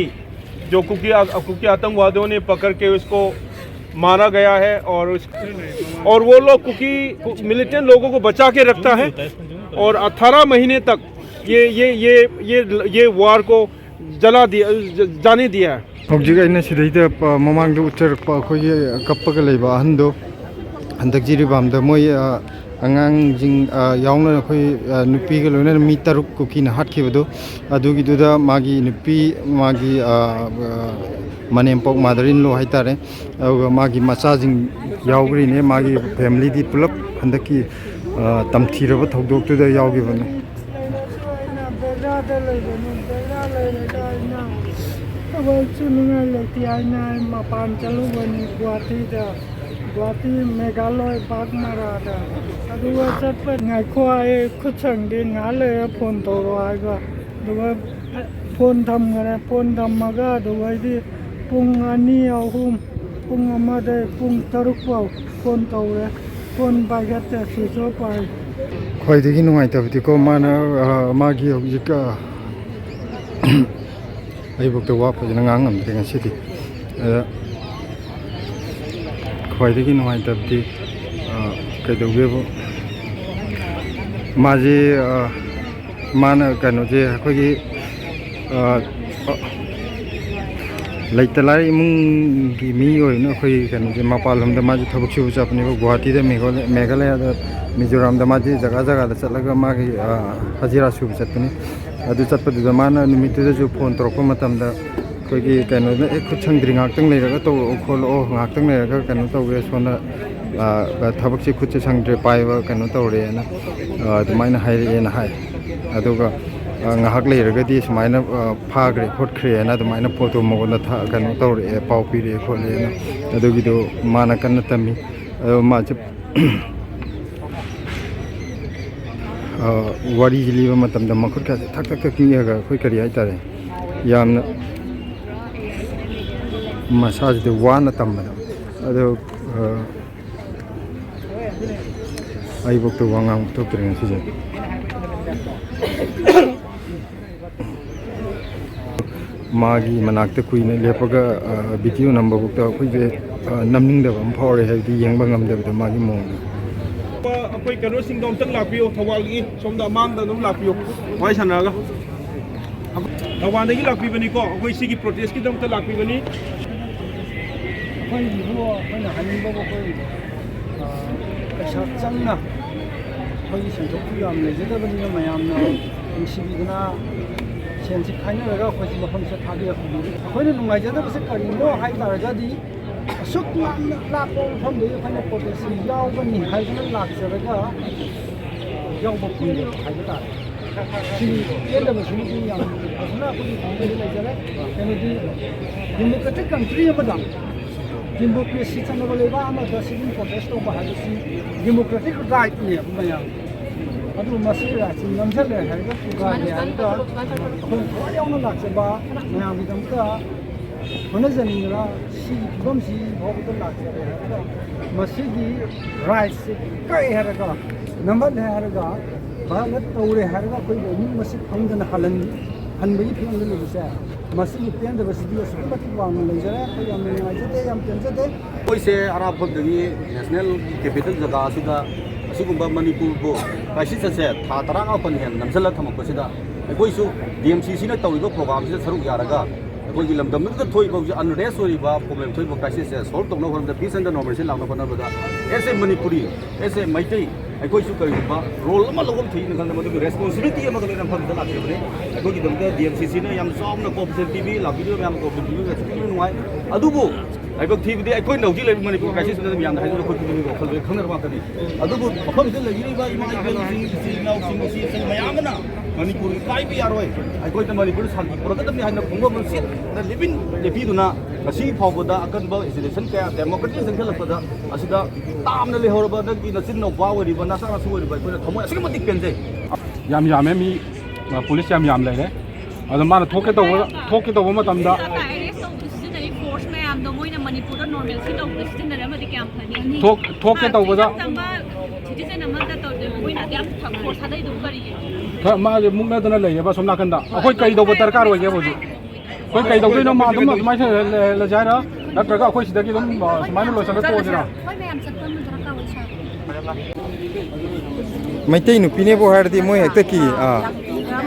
जो कुकी आ-, कुकी आतंकवादियों ने पकड़ के उसको मारा गया है और उस, और वो लोग कुकी, कु-, मिलिटेंट लोगों को बचा के रखता है और अठारह महीने तक ये, ये, ये, ये, ये वार को जला दिया, ज-, जाने दिया है। ꯍꯧꯖꯤꯛ ꯑꯩꯅ ꯁꯤꯗꯩꯗ ꯄ-, ꯃꯃꯥꯡꯗ ꯎꯠꯆꯔꯛꯄ ꯑꯩꯈꯣꯏꯒꯤ ꯀꯞꯄꯒ ꯂꯩꯕ ꯑꯍꯟꯗꯣ, ꯍꯟꯗꯛ ꯖꯤꯔꯤꯕꯥꯝꯗ ꯃꯣꯏ, ꯑ, ꯑꯉꯥꯡꯁꯤꯡ, ꯑ, ꯌꯥꯎꯅ ꯑꯩꯈꯣꯏ, ꯑ, ꯅꯨꯄꯤꯒ ꯂꯣꯏꯅꯅ ꯃꯤ ꯇꯔꯨꯛ ꯀꯨꯀꯤꯅ ꯍꯥꯠꯈꯤꯕꯗꯣ, ꯑꯗꯨꯒꯤꯗꯨꯗ ꯃꯥꯒꯤ ꯅꯨꯄꯤ, ꯃꯥꯒꯤ, ꯑ, ꯑ, ꯃꯅꯦꯝꯄꯣꯛ, ꯃꯥꯗꯔ ꯏꯟ ꯂꯣ ꯍꯥꯏꯇꯥꯔꯦ, ꯑꯗꯨꯒ ꯃꯥꯒꯤ ꯃꯆꯥꯁꯤꯡ ꯌꯥꯎꯈ꯭ꯔꯤꯅꯦ꯫ ꯃꯥꯒꯤ ꯐꯦꯃꯤꯂꯤꯗꯤ ꯄꯨꯂꯞ ꯍꯟꯗꯛꯀꯤ, ꯑ, ꯇꯝꯊꯤꯔꯕ ꯊꯧꯗꯣꯛꯇꯨꯗ ꯌꯥꯎꯈꯤꯕꯅꯤ꯫ ꯑꯩꯅ ꯕꯦꯔꯥꯗ ꯂꯩꯕꯅꯤ꯫ ꯕꯦꯔꯥ ꯂꯩꯔꯒ ꯑꯩꯅ ꯊꯕꯛ ꯁꯨꯅꯤꯡꯉꯥꯏ ꯂꯩꯇꯦ ꯍꯥꯏꯅ ꯑꯩ ꯃꯄꯥꯟ ꯆꯠꯂꯨꯕꯅꯤ ꯒꯨꯍꯥꯇꯤꯗ, ꯒꯨꯍꯥꯇꯤ ꯃꯦꯘꯥꯂꯣꯏ ꯕꯥꯒꯃꯥꯔꯥꯗ꯫ ꯑꯗꯨꯒ ꯆꯠꯄ ꯉꯥꯏꯈꯣ, ꯑꯩ ꯈꯨꯠ ꯁꯪꯗꯦ, ꯉꯥꯏꯍꯥꯛ ꯂꯩꯔ ꯐꯣꯟ ꯇꯧꯔꯣ ꯍꯥꯏꯕ꯫ ꯑꯗꯨꯒ ꯐꯣꯟ ꯊꯝꯈꯔꯦ꯫ ꯐꯣꯟ ꯊꯝꯃꯒ ꯑꯗꯨꯒꯩꯗꯤ ꯄꯨꯡ ꯑꯅꯤ, ꯑꯍꯨꯝ, ꯄꯨꯡ ꯑꯃꯗꯩ ꯄꯨꯡ ꯇꯔꯨꯛ ꯐꯥꯎ ꯐꯣꯟ ꯇꯧꯔꯦ꯫ ꯐꯣꯟ ꯄꯥꯏꯈꯠꯇꯦ, ꯁ꯭ꯋꯤꯆ ꯑꯣꯐ ꯄꯥꯏ꯫ ꯈ꯭ꯋꯥꯏꯗꯒꯤ ꯅꯨꯡꯉꯥꯏꯇꯕꯗꯤꯀꯣ, ꯃꯥꯅ, ꯑ, ꯃꯥꯒꯤ ꯍꯧꯖꯤꯛ, ꯑ, ꯑꯩꯕꯨꯛꯇ ꯋꯥ ꯐꯖꯅ ꯉꯥꯡ ꯉꯝꯗ꯭ꯔꯦ ꯉꯁꯤꯗꯤ꯫ ꯑꯗ ꯈ꯭ꯋꯥꯏꯗꯒꯤ ꯅꯨꯡꯉꯥꯏꯇꯕꯗꯤ, ꯑ, ꯀꯩꯗꯧꯒꯦꯕꯨ, ꯃꯥꯁꯦ, ꯑ, ꯃꯥꯅ ꯀꯩꯅꯣꯁꯦ ꯑꯩꯈꯣꯏꯒꯤ, ꯑ, ꯑ, ꯂꯩꯇ ꯂꯥꯏꯔ ꯏꯃꯨꯡꯒꯤ ꯃꯤ ꯑꯣꯏꯅ ꯑꯩꯈꯣꯏ ꯀꯩꯅꯣꯁꯦ ꯃꯄꯥꯟ ꯂꯝꯗ ꯃꯥꯁꯦ ꯊꯕꯛ ꯁꯨꯕ ꯆꯠꯄꯅꯦꯕ, ꯒꯨꯍꯥꯇꯤꯗ, ꯃꯦꯘꯥꯂ-, ꯃꯦꯘꯥꯂꯌꯥꯗ, ꯃꯤꯖꯣꯔꯥꯝꯗ ꯃꯥꯁꯦ ꯖꯒꯥ ꯖꯒꯥꯗ ꯆꯠꯂꯒ ꯃꯥꯒꯤ, ꯑ, ꯍꯖꯤꯔꯥ ꯁꯨꯕ ꯆꯠꯄꯅꯤ꯫ ꯑꯗꯨ ꯆꯠꯄꯗꯨꯗ ꯃꯥꯅ ꯅꯨꯃꯤꯠꯇꯨꯗꯁꯨ ꯐꯣꯟ ꯇꯧꯔꯛꯄ ꯃꯇꯝꯗ ꯑꯩꯈꯣꯏꯒꯤ ꯀꯩꯅꯣꯗ, "ꯑꯦ, ꯈꯨꯠ ꯁꯪꯗ꯭ꯔꯤ, ꯉꯥꯛꯇꯪ ꯂꯩꯔꯒ ꯇꯧꯔꯛꯑꯣ ꯈꯣꯠꯂꯛꯑꯣ, ꯉꯥꯛꯇꯪ ꯂꯩꯔꯒ ꯀꯩꯅꯣ ꯇꯧꯒꯦ, ꯁꯣꯝꯗ, ꯑ, ꯊꯕꯛꯁꯦ ꯈꯨꯠꯁꯦ ꯁꯪꯗ꯭ꯔꯦ, ꯄꯥꯏꯕ ꯀꯩꯅꯣ ꯇꯧꯔꯦꯅ", ꯑ, ꯑꯗꯨꯃꯥꯏꯅ ꯍꯥꯏꯔꯛꯑꯦꯅ ꯍꯥꯏ꯫ ꯑꯗꯨꯒ, ꯑ, ꯉꯥꯏꯍꯥꯛ ꯂꯩꯔꯒꯗꯤ ꯁꯨꯃꯥꯏꯅ, ꯑ, ꯐꯥꯈ꯭ꯔꯦ ꯈꯣꯠꯈ꯭ꯔꯦꯅ ꯑꯗꯨꯃꯥꯏꯅ ꯄꯣꯠꯇꯣ ꯃꯉꯣꯟꯗ ꯊ-, ꯀꯩꯅꯣ ꯇꯧꯔꯛꯑꯦ, ꯄꯥꯎ ꯄꯤꯔꯛꯑꯦ ꯈꯣꯠꯂꯦꯅ꯫ ꯑꯗꯨꯒꯤꯗꯣ ꯃꯥꯅ ꯀꯟꯅ ꯇꯝꯃꯤ꯫ ꯑꯗꯣ ꯃꯥꯁꯦ ꯑ, ꯋꯥꯔꯤꯁꯤ ꯂꯤꯕ ꯃꯇꯝꯗ ꯃꯈꯨꯠꯀꯁꯦ ꯊꯛ ꯊꯛ ꯊꯛ ꯅꯤꯛꯑꯒ ꯑꯩꯈꯣꯏ ꯀꯔꯤ ꯍꯥꯏꯇꯥꯔꯦ, ꯌꯥꯝꯅ ꯃꯁꯥꯁꯤꯗ ꯋꯥꯅ ꯇꯝꯕꯗꯣ꯫ ꯑꯗꯣ ꯑ, ꯑꯩꯕꯨꯛꯇ ꯋꯥ ꯉꯥꯡꯕ ꯊꯣꯛꯇ꯭ꯔꯦ ꯉꯁꯤꯁꯦ꯫ ꯃꯥꯒꯤ ꯃꯅꯥꯛꯇ ꯀꯨꯏꯅ ꯂꯦꯞꯄꯒ ꯚꯤꯗꯤꯑꯣ ꯅꯝꯕꯕꯨꯛꯇ ꯑꯩꯈꯣꯏꯁꯦ ꯅꯝꯅꯤꯡꯗꯕ ꯑꯃ ꯐꯥꯎꯔꯦ, ꯍꯥꯏꯕꯗꯤ ꯌꯦꯡꯕ ꯉꯝꯗꯕꯗꯣ ꯃꯥꯒꯤ ꯃꯑꯣꯡꯗꯣ꯫ ꯑꯩꯈꯣꯏ ꯀꯩꯅꯣꯁꯤꯡꯗꯣ ꯑꯝꯇꯪ ꯂꯥꯛꯄꯤꯌꯣ, ꯊꯧꯕꯥꯜꯒꯤ ꯁꯣꯝꯗ ꯑꯃꯥꯡꯗ ꯑꯗꯨꯝ ꯂꯥꯛꯄꯤꯌꯣ, ꯋꯥꯔꯤ ꯁꯥꯟꯅꯔꯒ꯫ ꯊꯧꯕꯥꯜꯗꯒꯤ ꯂꯥꯛꯄꯤꯕꯅꯤꯀꯣ, ꯑꯩꯈꯣꯏ ꯁꯤꯒꯤ ꯄ꯭ꯔꯣꯇꯦꯁꯀꯤꯗꯃꯛꯇ ꯂꯥꯛꯄꯤꯕꯅꯤ꯫ ꯑꯩꯈꯣꯏꯒꯤꯕꯨ ꯑꯩꯈꯣꯏꯅ ꯍꯥꯏꯅꯤꯡꯕꯕꯨ ꯑꯩꯈꯣꯏ, ꯑ, ꯄꯩꯁꯥ ꯆꯪꯅ ꯑꯩꯈꯣꯏꯒꯤ ꯁꯦꯟꯊꯣꯛꯁꯨ ꯌꯥꯝ ꯂꯩꯖꯗꯕꯅꯤꯅ ꯃꯌꯥꯝꯅ ꯅꯨꯡꯁꯤꯕꯤꯗꯅ ꯁꯦꯟꯁꯤ ꯈꯥꯏꯅꯔꯒ ꯑꯩꯈꯣꯏꯁꯤ ꯃꯐꯝꯁꯤꯗ ꯊꯥꯕꯤꯔꯛꯄꯅꯤ꯫ ꯑꯩꯈꯣꯏꯅ ꯅꯨꯡꯉꯥꯏꯖꯗꯕꯁꯦ ꯀꯔꯤꯅꯣ ꯍꯥꯏ ꯇꯥꯔꯒꯗꯤ ꯑꯁꯨꯛ ꯌꯥꯝꯅ ꯂꯥꯞꯄ ꯃꯐꯝꯗꯒꯤ ꯑꯩꯈꯣꯏꯅ ꯄ꯭ꯔꯣꯇꯦꯁꯁꯤ ꯌꯥꯎꯒꯅꯤ ꯍꯥꯏꯗꯨꯅ ꯂꯥꯛꯆꯔꯒ ꯌꯥꯎꯕ ꯐꯪꯗꯕ ꯍꯥꯏꯕ ꯇꯥꯔꯦ꯫ ꯁꯤ ꯄꯦꯟꯗꯕꯁꯤꯃꯗꯤ ꯌꯥꯝ ꯐꯖꯅ ꯑꯩꯈꯣꯏꯒꯤ ꯊꯃꯣꯏꯗ ꯂꯩꯖꯔꯦ꯫ ꯀꯩꯅꯣꯗꯤ, ꯗꯦꯃꯣꯀ꯭ꯔꯦꯇꯤꯛ ꯀꯟꯇ꯭ꯔꯤ ꯑꯃꯗ ꯗꯦꯃꯣꯀ꯭ꯔꯦꯁꯤ ꯆꯠꯅꯕ ꯂꯩꯕꯥꯛ ꯑꯃꯗ ꯁꯤꯒꯨꯝꯕ ꯄ꯭ꯔꯣꯇꯦꯁ ꯇꯧꯕ ꯍꯥꯏꯕꯁꯤ ꯗꯦꯃꯣꯀ꯭ꯔꯦꯇꯤꯛ ꯔꯥꯏꯠꯅꯦꯕ ꯃꯌꯥꯝ꯫ ꯑꯗꯨ ꯃꯁꯤ ꯔꯥꯏꯠꯁꯤ ꯅꯝꯁꯤꯜꯂꯦ ꯍꯥꯏꯔꯒ ꯊꯨꯒꯥꯏꯔꯦ ꯍꯥꯏꯔꯒ ꯑꯩꯈꯣꯏꯅ ꯊꯋꯥꯏ ꯌꯥꯎꯅ ꯂꯥꯛꯆꯕ ꯃꯌꯥꯝꯒꯤꯗꯃꯛꯇ ꯍꯣꯠꯅꯖꯅꯤꯡꯗꯅ ꯁꯤꯒꯤ ꯐꯤꯕꯝꯁꯤ ꯐꯥꯎꯕꯗ ꯂꯥꯛꯆꯔꯦ ꯍꯥꯏꯔꯒ ꯃꯁꯤꯒꯤ ꯔꯥꯏꯠꯁꯤ ꯀꯛꯑꯦ ꯍꯥꯏꯔꯒ, ꯅꯝꯍꯜꯂꯦ ꯍꯥꯏꯔꯒ, ꯚꯥꯌꯣꯂꯦꯠ ꯇꯧꯔꯦ ꯍꯥꯏꯔꯒ ꯑꯩꯈꯣꯏꯕꯨ ꯑꯃꯨꯛ ꯃꯁꯤ ꯐꯪꯗꯅ ꯍꯜꯍꯟ-, ꯍꯟꯕꯒꯤ ꯐꯤꯕꯝꯗ ꯂꯩꯕꯁꯦ, ꯃꯁꯤꯒꯤ ꯄꯦꯟꯗꯕꯁꯤꯗꯤ ꯑꯁꯨꯛꯀꯤ ꯃꯇꯤꯛ ꯋꯥꯡꯅ ꯂꯩꯖꯔꯦ꯫ ꯑꯩꯈꯣꯏ ꯌꯥꯝꯅ ꯅꯨꯡꯉꯥꯏꯖꯗꯦ, ꯌꯥꯝ ꯄꯦꯟꯖꯗꯦ꯫ ꯑꯩꯈꯣꯏꯁꯦ ꯑꯔꯥꯞꯄꯗꯒꯤ ꯅꯦꯁꯅꯦꯜ ꯀꯦꯄꯤꯇꯦꯜ ꯖꯒꯥ ꯑꯁꯤꯗ ꯑꯁꯤꯒꯨꯝꯕ ꯃꯅꯤꯄꯨꯔꯕꯨ ꯀ꯭ꯔꯥꯏꯁꯤꯁ ꯑꯁꯦ ꯊꯥ ꯇꯔꯥꯃꯥꯄꯟ ꯍꯦꯟꯅ ꯅꯝꯁꯤꯜꯂ ꯊꯝꯃꯛꯄꯁꯤꯗ ꯑꯩꯈꯣꯏꯁꯨ ꯗꯤ ꯑꯦꯝ ꯁꯤ ꯁꯤꯅ ꯇꯧꯔꯤꯕ ꯄ꯭ꯔꯣꯒ꯭ꯔꯥꯝꯁꯤꯗ ꯁꯔꯨꯛ ꯌꯥꯔꯒ ꯑꯩꯈꯣꯏꯒꯤ ꯂꯝꯗꯝꯗꯨꯗ ꯊꯣꯛꯏꯕ ꯍꯧꯖꯤꯛ ꯑꯟꯔꯦꯁ ꯑꯣꯏꯔꯤꯕ, ꯄ꯭ꯔꯣꯕ꯭ꯂꯦꯝ ꯊꯣꯛꯏꯕ ꯀ꯭ꯔꯥꯏꯁꯤꯁꯁꯦ ꯁꯣꯜꯕ ꯇꯧꯅꯕ ꯍꯣꯠꯅꯕꯗ, ꯄꯤꯁ ꯑꯦꯟ ꯗ ꯅꯣꯔꯃꯦꯜꯁꯤ ꯂꯥꯛꯅꯕ ꯍꯣꯠꯅꯕꯗ, ꯑꯦꯁ ꯑꯦ ꯃꯅꯤꯄꯨꯔꯤ, ꯑꯦꯁ ꯑꯦ ꯃꯩꯇꯩ, ꯑꯩꯈꯣꯏꯁꯨ ꯀꯔꯤꯒꯨꯝꯕ ꯔꯣꯜ ꯑꯃ ꯂꯧꯐꯝ ꯊꯣꯛꯏꯅ ꯈꯟꯕ ꯃꯗꯨꯒꯤ ꯔꯦꯁꯄꯣꯟꯁꯤꯕꯤꯂꯤꯇꯤ ꯑꯃꯒ ꯂꯣꯏꯅ ꯃꯐꯝꯗꯨꯗ ꯂꯥꯛꯆꯕꯅꯤ꯫ ꯑꯩꯈꯣꯏꯒꯤꯗꯃꯛꯇ ꯗꯤ ꯑꯦꯝ ꯁꯤ ꯁꯤꯅ ꯌꯥꯝ ꯆꯥꯎꯅ ꯀꯣꯑꯣꯄꯔꯦꯁꯟ ꯄꯤꯕꯤ, ꯂꯥꯛꯄꯤꯔꯤꯕ ꯃꯌꯥꯝ ꯀꯣꯑꯣꯄꯔꯦꯁꯟ ꯄꯤꯕꯤꯕ ꯑꯁꯨꯛꯀꯤ ꯃꯇꯤꯛ ꯅꯨꯡꯉꯥꯏ꯫ ꯑꯗꯨꯕꯨ ꯂꯥꯏꯕꯛ ꯊꯤꯕꯗꯤ ꯑꯩꯈꯣꯏꯅ ꯍꯧꯖꯤꯛ ꯂꯩꯔꯤꯕ ꯃꯅꯤꯄꯨꯔ ꯀ꯭ꯔꯥꯏꯁꯤꯁ ꯑꯗꯨꯝ ꯌꯥꯝꯅ ꯍꯥꯏꯗꯨꯅ ꯑꯩꯈꯣꯏ ꯈꯨꯗꯤꯡꯃꯛ ꯋꯥꯈꯜ ꯂꯣꯏ ꯈꯪꯅꯔꯕ ꯉꯥꯛꯇꯅꯤ꯫ ꯑꯗꯨꯕꯨ ꯃꯐꯝꯁꯤꯗ ꯂꯩꯕꯤꯔꯤꯕ ꯏꯃꯥ ꯏꯕꯦꯜꯁꯤꯡ, ꯏꯆꯤꯜ ꯏꯅꯥꯎꯁꯤꯡ, ꯏꯆꯦ ꯏꯆꯜ ꯃꯌꯥꯝ ꯑꯃꯅ ꯃꯅꯤꯄꯨꯔ ꯀꯥꯏꯕ ꯌꯥꯔꯣꯏ, ꯑꯩꯈꯣꯏꯅ ꯃꯅꯤꯄꯨꯔꯗ ꯁꯥꯟꯇꯤ ꯄꯨꯔꯛꯀꯗꯕꯅꯤ ꯍꯥꯏꯅ ꯈꯣꯡꯖꯣꯝ ꯁꯤꯠꯅ ꯂꯦꯞꯄꯤ-, ꯂꯦꯞꯄꯤꯗꯨꯅ ꯉꯁꯤ ꯐꯥꯎꯕꯗ ꯑꯀꯟꯕ ꯑꯦꯖꯤꯇꯦꯁꯟ ꯀꯌꯥ, ꯗꯦꯃꯣꯀ꯭ꯔꯦꯇꯤꯛ ꯆꯪꯁꯤꯜꯂꯛꯄꯗ ꯑꯁꯤꯗ ꯇꯥꯝꯅ ꯂꯩꯍꯧꯔꯕ ꯅꯪꯒꯤ ꯅꯆꯤꯟ ꯅꯅꯥꯎꯄꯥ ꯑꯣꯏꯔꯤꯕ, ꯅꯆꯥ ꯅꯁꯨ ꯑꯣꯏꯔꯤꯕ ꯑꯩꯈꯣꯏꯅ ꯊꯃꯣꯏ ꯑꯁꯨꯛꯀꯤ ꯃꯇꯤꯛ ꯄꯦꯟꯖꯩ꯫ ꯌꯥꯝ ꯌꯥꯝꯃꯦ ꯃꯤ, ꯑ, ꯄꯨꯂꯤꯁ ꯌꯥꯝ ꯌꯥꯝ ꯂꯩꯔꯦ꯫ ꯑꯗꯣ ꯃꯥꯅ ꯊꯣꯛꯀꯦ ꯇꯧꯕ, ꯊꯣꯛꯀꯦ ꯇꯧꯕ ꯃꯇꯝꯗ ꯑꯦꯔꯦꯁ ꯇꯧꯕ ꯁꯤꯖꯤꯟꯅꯔꯤ ꯐꯣꯔꯁ ꯃꯌꯥꯝ ꯐꯣꯔꯃꯦꯜꯁꯤ ꯇꯧꯕꯗ ꯁꯤꯖꯤꯟꯅꯔꯝꯃꯗꯤ ꯀꯌꯥꯝ ꯐꯅꯤ? ꯊꯣꯛ ꯊꯣꯛꯀꯦ ꯇꯧꯕꯗ ꯆꯪꯕ ꯁꯤꯇꯤꯖꯟ ꯑꯃꯗ ꯇꯧꯗꯣꯏ ꯃꯣꯏꯅ ꯑꯗꯨ ꯌꯥꯝ ꯐꯣꯔꯁ ꯊꯥꯗꯩꯗꯨꯕꯨ ꯀꯔꯤꯒꯤꯅꯣ? ꯈꯔ ꯃꯥꯁꯦ ꯃꯨꯛꯅꯗꯅ ꯂꯩꯌꯦꯕ ꯁꯣꯝ ꯅꯥꯀꯟꯗ꯫ ꯑꯩꯈꯣꯏ ꯀꯩꯗꯧꯕ ꯗꯔꯀꯥꯔ ꯑꯣꯏꯒꯦꯕ ꯍꯧꯖꯤꯛ? ꯑꯩꯈꯣꯏ ꯀꯩꯗꯧꯗꯣꯏꯅꯣ? ꯃꯥ ꯑꯗꯨꯝ ꯑꯗꯨꯃꯥꯏꯅ ꯂꯩ- ꯂꯩꯖꯦ ꯍꯥꯏꯔ, ꯅꯠꯇ꯭ꯔꯒ ꯑꯩꯈꯣꯏ ꯁꯤꯗꯒꯤ ꯑꯗꯨꯝ ꯑ, ꯁꯨꯃꯥꯏꯅ ꯂꯣꯏꯁꯤꯜꯂ ꯇꯣꯛꯑꯁꯤꯔꯥ? ꯑꯩꯈꯣꯏ ꯃꯌꯥꯝ ꯆꯠꯄ ꯑꯃ ꯗꯔꯀꯥꯔ ꯑꯣꯏ ꯁꯥꯔ꯫ ꯃꯩꯇꯩ ꯅꯨꯄꯤꯅꯦꯕꯨ ꯍꯥꯏꯔꯗꯤ ꯃꯣꯏ ꯍꯦꯛꯇ ꯀꯤ ꯑꯥ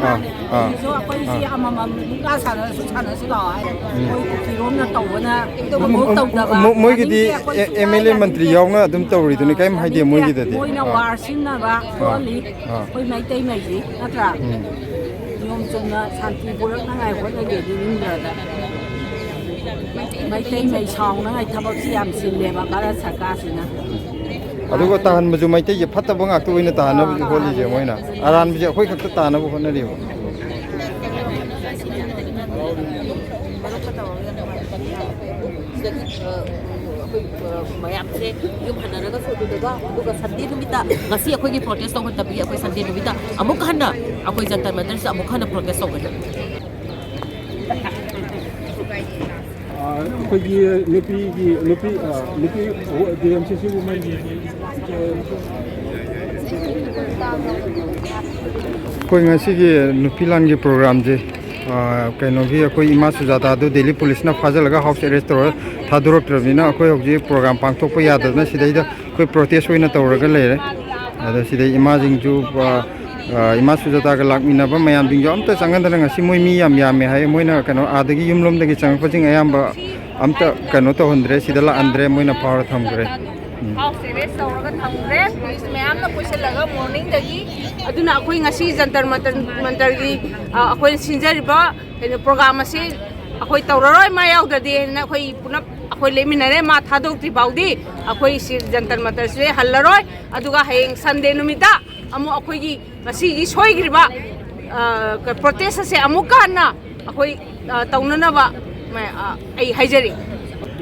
ꯑꯥ ꯑꯥ ꯑꯩꯈꯣꯏꯁꯤ ꯑꯃꯃꯝ ꯃꯨꯛꯅꯥ ꯁꯥꯟꯅꯔꯁꯨ ꯁꯥꯟꯅꯁꯤ ꯂꯥꯛꯑꯣ ꯍꯥꯏ꯫ ꯃꯣꯏ ꯀꯨꯀꯤꯔꯣꯝꯅ ꯇꯧꯕꯅ ꯃꯕꯨꯛ ꯇꯧꯗꯕ꯫ ꯃꯣ- ꯃꯣꯏꯒꯤꯗꯤ ꯌꯥꯅꯤꯡꯗꯦ ꯑꯩꯈꯣꯏ ꯑꯦꯝ ꯑꯦꯜ ꯑꯦ ꯃꯟꯇ꯭ꯔꯤ ꯌꯥꯎꯅ ꯑꯗꯨꯝ ꯇꯧꯔꯤꯗꯨꯅꯤ, ꯀꯔꯤꯝ ꯍꯥꯏꯗꯦ ꯃꯣꯏꯒꯤꯗꯗꯤ꯫ ꯃꯣꯏꯅ ꯋꯥꯔ ꯁꯤꯖꯤꯟꯅꯕ ꯊꯣꯛꯍꯜꯂꯤ꯫ ꯑꯥ꯫ ꯑꯩꯈꯣꯏ ꯃꯩꯇꯩꯉꯩꯁꯤ ꯅꯠꯇ꯭ꯔꯥ? ꯅꯤꯌꯣꯝ ꯆꯨꯝꯅ ꯁꯥꯟꯇꯤ ꯄꯨꯔꯛꯅꯉꯥꯏ ꯍꯣꯠꯅꯒꯦꯗꯤ ꯏꯟꯗ꯭ꯔꯗ ꯃꯩꯇꯩꯉꯩ ꯁꯥꯎꯅꯉꯥꯏ ꯊꯕꯛꯁꯤ ꯌꯥꯝ ꯆꯤꯜꯂꯦꯕ ꯚꯥꯔꯠ ꯁꯔꯀꯥꯔꯁꯤꯅ꯫ ꯑꯗꯨꯒ ꯇꯥꯍꯟꯕꯁꯨ ꯃꯩꯇꯩꯁꯦ ꯐꯠꯇꯕ ꯉꯥꯛꯇ ꯑꯣꯏꯅ ꯇꯥꯍꯟꯅꯕꯁꯨ ꯍꯣꯠꯂꯤꯁꯦ ꯃꯣꯏꯅ꯫ ꯑꯔꯥꯟꯕꯁꯦ ꯑꯩꯈꯣꯏ ꯈꯛꯇ ꯇꯥꯅꯕ ꯍꯣꯠꯅꯔꯤꯕ꯫ ꯃꯌꯥꯝꯁꯦ ꯌꯨꯝ ꯍꯟꯅꯔꯒ ꯁꯣꯏꯗꯣꯛꯑꯒ ꯑꯗꯨꯒ ꯁꯟꯗꯦ ꯅꯨꯃꯤꯠꯇ ꯉꯁꯤ ꯑꯩꯈꯣꯏꯒꯤ ꯄ꯭ꯔꯣꯇꯦꯁ ꯇꯧꯍꯟꯗꯕꯤ ꯑꯩꯈꯣꯏ ꯁꯟꯗꯦ ꯅꯨꯃꯤꯠꯇ ꯑꯃꯨꯛ ꯍꯟꯅ ꯑꯩꯈꯣꯏ ꯖꯟꯇꯔ ꯃꯟꯇꯔꯁꯤꯗ ꯑꯃꯨꯛ ꯍꯟꯅ ꯄ꯭ꯔꯣꯇꯦꯁ ꯇꯧꯒꯅꯤ꯫ ꯑ, ꯑꯩꯈꯣꯏꯒꯤ ꯅꯨꯄꯤꯒꯤ ꯅꯨꯄꯤ ꯑ, ꯅꯨꯄꯤ ꯗꯤ ꯑꯦꯝ ꯁꯤ ꯁꯤ ꯋꯨꯃꯦꯟ ꯑꯩꯈꯣꯏ ꯉꯁꯤꯒꯤ ꯅꯨꯄꯤ ꯂꯥꯟꯒꯤ ꯄ꯭ꯔꯣꯒ꯭ꯔꯥꯝꯁꯦ ꯑ, ꯀꯩꯅꯣꯒꯤ ꯑꯩꯈꯣꯏ ꯏꯃꯥ ꯁꯨꯖꯥꯇꯥꯗꯨ ꯗꯦꯜꯂꯤ ꯄꯨꯂꯤꯁꯅ ꯐꯥꯖꯤꯜꯂꯒ ꯍꯥꯎꯁ ꯑꯦꯔꯦꯁ ꯇꯧꯔ ꯊꯥꯗꯣꯔꯛꯇ꯭ꯔꯕꯅꯤꯅ ꯑꯩꯈꯣꯏ ꯍꯧꯖꯤꯛ ꯄ꯭ꯔꯣꯒ꯭ꯔꯥꯝ ꯄꯥꯡꯊꯣꯛꯄ ꯌꯥꯗꯗꯅ ꯁꯤꯗꯩꯗ ꯑꯩꯈꯣꯏ ꯄ꯭ꯔꯣꯇꯦꯁ ꯑꯣꯏꯅ ꯇꯧꯔꯒ ꯂꯩꯔꯦ꯫ ꯑꯗꯣ ꯁꯤꯗꯩ ꯏꯃꯥꯁꯤꯡꯁꯨ ꯑ, ꯑ, ꯏꯃꯥ ꯁꯨꯖꯥꯇꯥꯒ ꯂꯥꯛꯃꯤꯟꯅꯕ ꯃꯌꯥꯝꯁꯤꯡꯁꯨ ꯑꯝꯇ ꯆꯪꯍꯟꯗꯅ ꯉꯁꯤ ꯃꯣꯏ ꯃꯤ ꯌꯥꯝ ꯌꯥꯝꯃꯦ ꯍꯥꯏ꯫ ꯃꯣꯏꯅ ꯀꯩꯅꯣ ꯑꯥꯗꯒꯤ ꯌꯨꯝꯂꯣꯝꯗꯒꯤ ꯆꯪꯉꯛꯄꯁꯤꯡ ꯑꯌꯥꯝꯕ ꯑꯝꯇ ꯀꯩꯅꯣ ꯇꯧꯍꯟꯗ꯭ꯔꯦ, ꯁꯤꯗ ꯂꯥꯛꯍꯟꯗ꯭ꯔꯦ, ꯃꯣꯏꯅ ꯐꯥꯎꯔ ꯊꯝꯈ꯭ꯔꯦ꯫ ꯎꯝ꯫ ꯍꯥꯎꯁ ꯑꯦꯔꯦꯁ ꯇꯧꯔꯒ ꯊꯝꯈ꯭ꯔꯦ꯫ ꯄꯨꯂꯤꯁ ꯃꯌꯥꯝꯅ ꯄꯨꯁꯤꯜꯂꯒ ꯃꯣꯔꯅꯤꯡꯗꯒꯤ꯫ ꯑꯗꯨꯅ ꯑꯩꯈꯣꯏ ꯉꯁꯤ ꯖꯟꯇꯔ ꯃꯟꯇꯔ ꯃꯟꯇꯔꯒꯤ ꯑ, ꯑꯩꯈꯣꯏꯅ ꯁꯤꯟꯖꯔꯤꯕ ꯀꯩꯅꯣ ꯄ꯭ꯔꯣꯒ꯭ꯔꯥꯝ ꯑꯁꯤ ꯑꯩꯈꯣꯏ ꯇꯧꯔꯔꯣꯏ꯫ ꯃꯥ ꯌꯥꯎꯗ꯭ꯔꯗꯤ ꯍꯥꯏꯅ ꯑꯩꯈꯣꯏ ꯄꯨꯂꯞ ꯑꯩꯈꯣꯏ ꯂꯦꯞꯃꯤꯟꯅꯔꯦ꯫ ꯃꯥ ꯊꯥꯗꯣꯛꯇ꯭ꯔꯤ ꯐꯥꯎꯗꯤ ꯑꯩꯈꯣꯏ ꯁꯤ ꯖꯟꯇꯔ ꯃꯟꯇꯔꯁꯦ ꯍꯜꯂꯔꯣꯏ꯫ ꯑꯗꯨꯒ ꯍꯌꯦꯡ ꯁꯟꯗꯦ ꯅꯨꯃꯤꯠꯇ ꯑꯃꯨꯛ ꯑꯩꯈꯣꯏꯒꯤ ꯉꯁꯤꯒꯤ ꯁꯣꯏꯈ꯭ꯔꯤꯕ ꯄ꯭ꯔꯣꯇꯦꯁ ꯑꯁꯦ ꯑꯃꯨꯛꯀ ꯍꯟꯅ ꯑꯩꯈꯣꯏ ꯑ, ꯇꯧꯅꯅꯕ ꯃ-, ꯑ, ꯑꯩ ꯍꯥꯏꯖꯔꯤ꯫